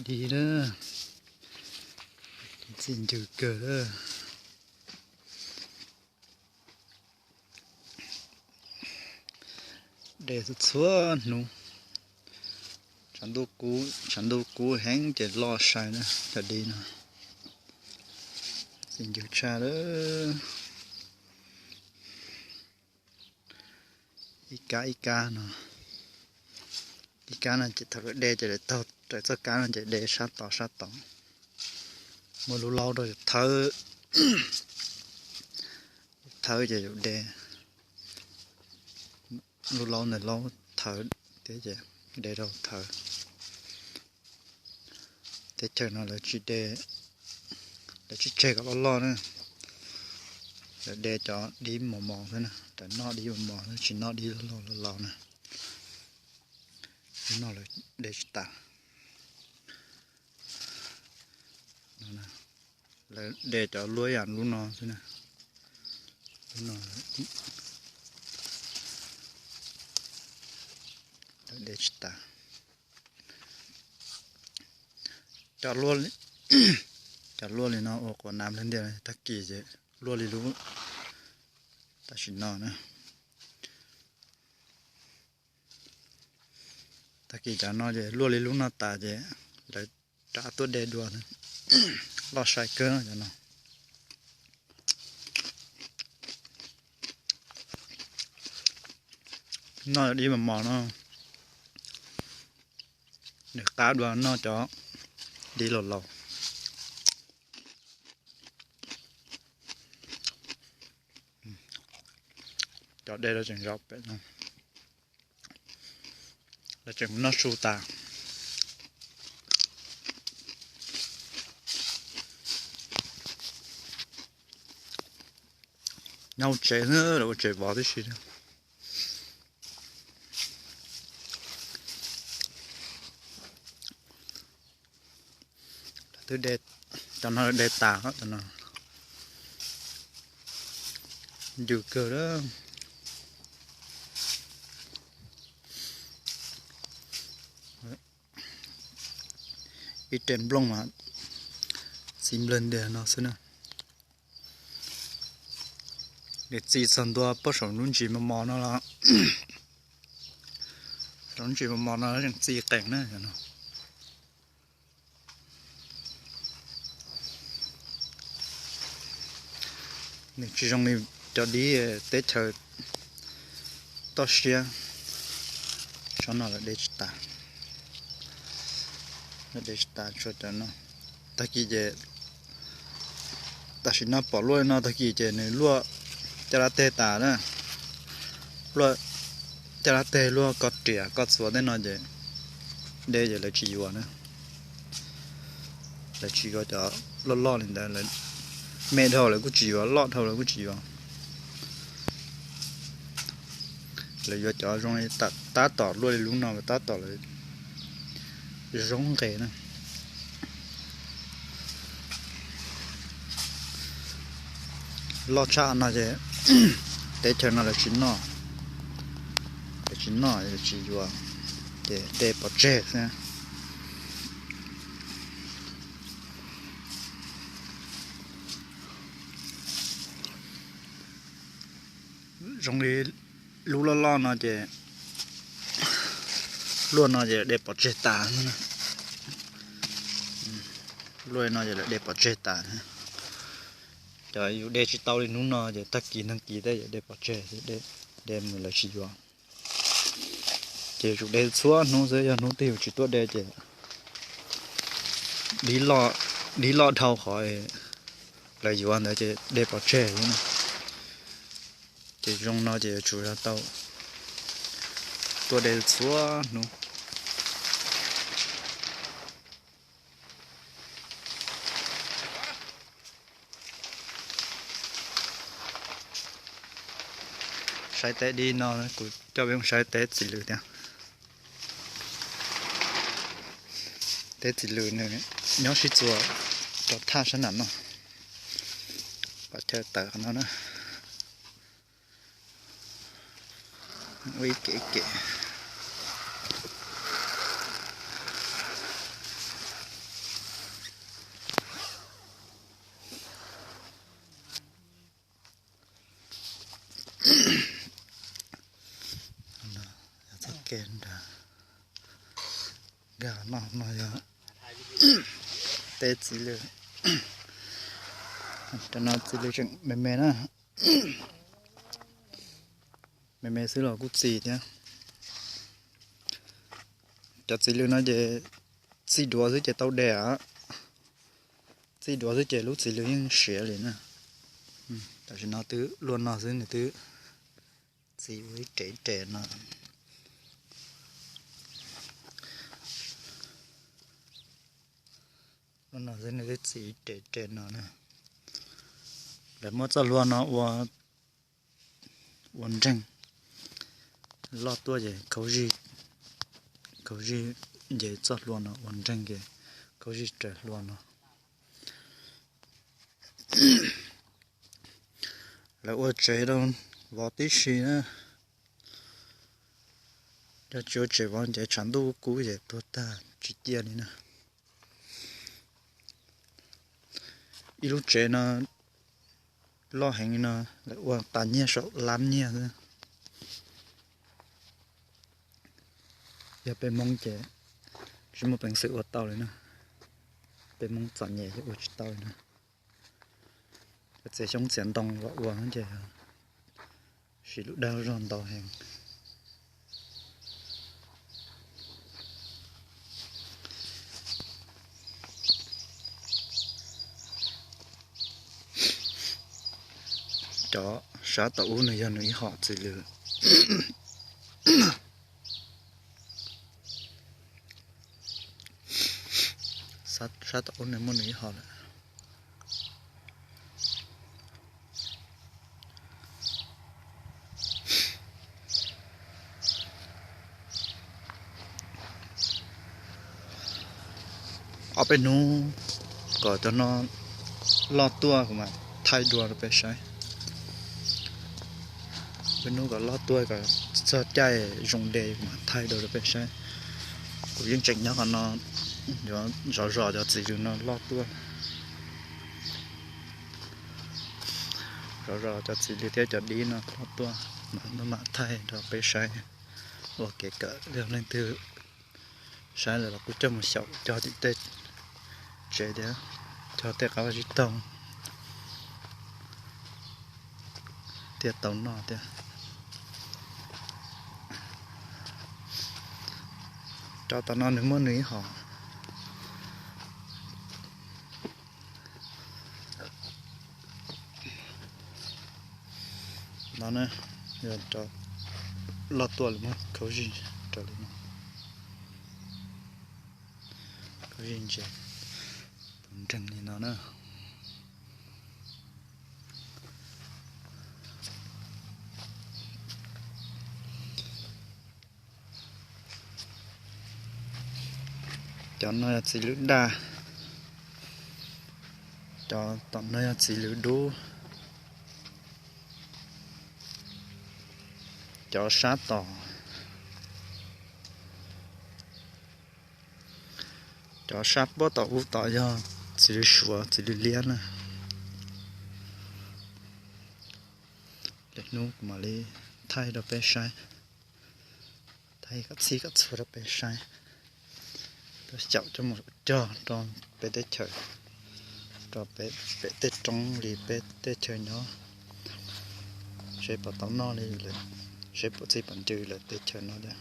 Di na, txiv ncws kawg na. De txhua hnub, tshav ntuj kub, tshav ntuj kub heev ces loj sai na cov di no. Txiv ncws tshaj lawm. Ib kab ib kab no, ib kab no ces thaum lawv de ces lawv taug raws txoj kab no ces de sab tod sab tod. Muaj lub laub rau yus thawb, thawb ces yus de, lub laub ntawd laub thawb thiab ces de rau thawb. Teb chaws no lawv tsis de, lawv tsis tseg kom loj loj na. Lawv de cov dib mos mos xwb na, lawv noj dib mos mos xwb, tsis noj dib loj loj loj loj na. Lub no lawv de tsis tas. Lawv de cov luaj ib yam lub no xwb na. Lub no lawv de tsis tas. Cov luaj, cov luaj li no ua quav nav lawm ntiag, tag kis ces luaj li lub tam sim no na. Tag kis cov no ces luaj li lub no tas ces lawv rov tuaj de dua, loj sai kawg cov no. Noj dib mos mos no, nws qab dua noj cov dib laus laus. Cov de lawv tseem zaum pem no, lawv tseem mus noj su tas. Nyob hauv tsev xwb, lawv ua tsev vov tib si. Twb de, cov no de tas, cov no ncws kawg lawm. Ib re nplooj mas txi nplawg ntiag no xwb na. Nws txi txog ntua pab saum lub ntsis mos mos no los, saum lub ntsis mos mos no yeej txi qees na no. Nws tsis zoo li cov dib teb chaws toj siab, tsob no lawv de tsis tas. Lawv de tsis tas tsuas cov no. Tag kis ces, tam sim no pom luaj li no, tag kis ces nws luaj caj dab teg tas na. Luaj caj dab teg, luaj koj riam koj txuas tej no ces de ces lawv tsis yuav na. Lawv tsis yuav cov loj loj li ntawd, me dhau lawv kuj tsis yuav, loj dhau lawv kuj tsis yuav. Lawv yuav cov zoo li tab tom luaj li lub no, tab tom lawv zoo nqes na. Loj tshaj no ces teb chaws no lawv tsis noj, lawv tsis noj, lawv tsis yuav, ces de pov tseg xwb. Zoo li lub loj loj no ces, luaj no ces de pov tseg tas. Luaj no ces lawv de pov tseg tas. Cov yus de tsis tau li hnub no ces tag kis nag kis tej yus de pov tseg, de mus lawv tsis yuav. Ces yus de txhua hnub xwb, yog hnub twg yus tsis tuaj de ces dib loj dhau qhov lawv yuav ntawd ces de pov tseg xwb na. Ces zoo no ces yuav tsum yog tau tuaj de txhua hnub. Saib teb dib no, kuv coj peb mus saib teb txiv lws thiab. Teb txiv lws nws nyob sib txuas rau thaj sab nram no, pom chaw tawm qhov no na. Ua ib kem ib kem. No yog teb txiv lws. Cov no txiv lws tseem me me na, me me xwb los kuj txi thiab. Cov txiv lws no ces txi duav xwb ces tau de, txi duav xwb ces lub txiv lws yeej siav li na. Tam sim no twb luaj no xwb, nws twb txi ua ib re re no. Luaj no xwb nws twb txi ib re re no na. Lawv muab txoj hlua no ua ua nreeg, loj tuaj ces khaub zig, khaub zig nce txoj hlua no ua nreeg ces khaub zig raws hlua no. Lawv ua tsev rau vov tib si na. Yog tsis ua tsev vov ces tshav ntuj kub ces tuag tag tsis ciaj li na. Ib lub tsev no loj heev li no lawv ua tas nyiaj saum lab nyiaj xwb. Yog peb Hmoob ces tsis muaj peev xwm ua tau li na. Peb Hmoob txom nyem ces ua tsis tau li na. Cov txiav xyoob txiav ntoo los ua ces siv lub dag zog ntau heev. Cov sab tom ub nws yog nws ib hom txiv lws. Sab tom ub nws muaj nws ib hom lawm. Ob peb hnub kom cov no loj tuaj kuv mam thaij dua rau peb saib. Peb hnub kom loj tuaj kom txog caij zoo de kuv mam thaij dua rau peb saib. Kuv yeej tseem nyob qhov no, yuav zov zov cov txiv lws no loj tuaj. Zov zov cov txiv lws thiab cov dib no loj tuaj, mam thaij rau peb saib ua kev kawm. Yog leej twg saib lawm los kuj coj mus xyaum cog tim tej tsev thiab, cog tej qab vaj tsib taug thiaj tau noj thiab. Cov tom no nws muaj nws ib hom. No na, yog loj tuaj lawv muab khaub zig raws li no, khaub zig ntse nreeg li no na. Cov no yog txiv lws daj, cov tom no yog txiv lws dub, cov sab tom, cov sab puab tom ub tom yog txiv lws suav txiv lws liab na. Lwm hnub kuv mam li thaij rau peb saib, thaij kom txhij kom txhua rau peb saib, xyaum coj mus cog rau peb teb chaws, rau pem tej roob li peb teb chaws nyob, seb puas tau noj li lawv, seb puas txhij puas ncw lawv teb chaws no thiab.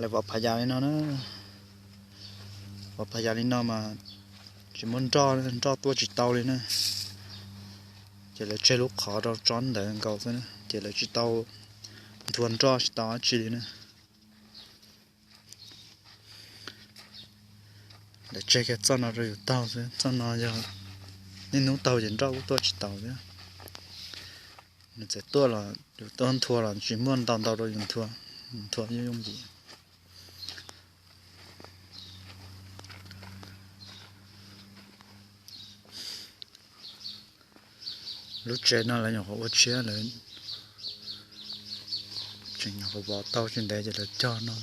Lawv vov phav yas li no na, vov phav yas li no mas tsis muaj nroj, nroj tuaj tsis tau li na. Ces lawv tseg lub qhov rau tsob ntawd nkaus xwb na, ces lawv tsis tau nthua nroj tsis tau dab tsi li na. Lawv tseg kiag txoj no rau yus taug xwb, txoj no yog niaj hnub taug ces nroj kuj tuaj tsis tau thiab. Nws txawm tuaj los yus tuaj nthua los tsis muaj ntau ntau rau yus nthua, nthua yooj yooj yim. Lub tsev no lawv nyuam qhuav ua tshiab, lawv tseem nyuam qhuav vov tau tsis ntev ces lawv cog no.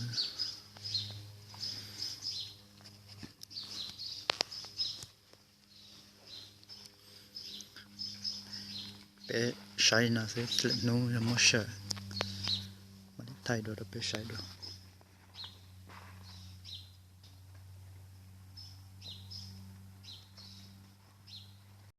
Peb saib no xwb, lwm hnub yog muaj sij hawm mam li thaij dua rau peb saib dua.